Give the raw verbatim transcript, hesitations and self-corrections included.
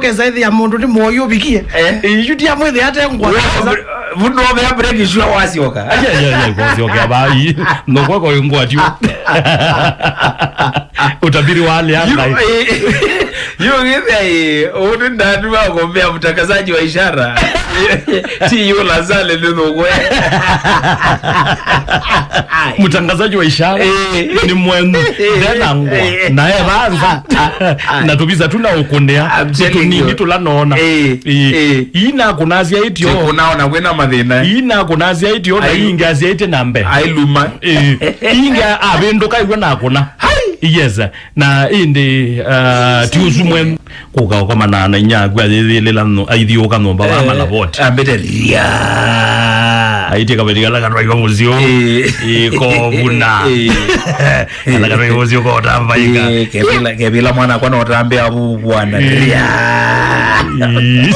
Kesa ĩthĩa mũndũ nĩ mũoyu ũvikie. Eh. Ĩyu ti amwĩthĩa ate ngwa. Wewe, vundo vya break shua wasioka. Aja, aja, aja, kwa sio kia bai. No kwa kwa ngwa tiu. Utabiri wa hali ya anga. Yu githai, unu ndatu wa kuombea mtangazaji wa ishara. Ti yula zale ndio ngwe. Mtangazaji wa ishara. Eh. Ni mwenu. Eh. Ndena ngwa. Eh. Na evanza. Na tũvisa tu na ũkũnĩa. I'm telling you. Tũnini tũla noona. Eh, eh. Ii nakũna asyaĩtye o. Tũkũnaona kwĩna mathĩna. Ii nakũna asyaĩtye o, na ii ingĩ asyaĩtye na mbee. Ailuma. Eh. Ii ingĩ avĩndũka ĩw'o nakũna. Hai! Yes. Na ĩndĩ, uh, ti ũsu mwenu. Kũka ũkomana na inya aku ayĩthĩlĩla no-, aithiũka nyũmba wa malavoti. Ambĩte ria. Aitie kaveti kala katwaiwa mũsyũ. Eh. Ĩkovuna. Eh. Ala kana ivosi uko utambaika. Eh, kevila, kevila mwana kwa no utambe abu bwana. Eh. Ria. Eh.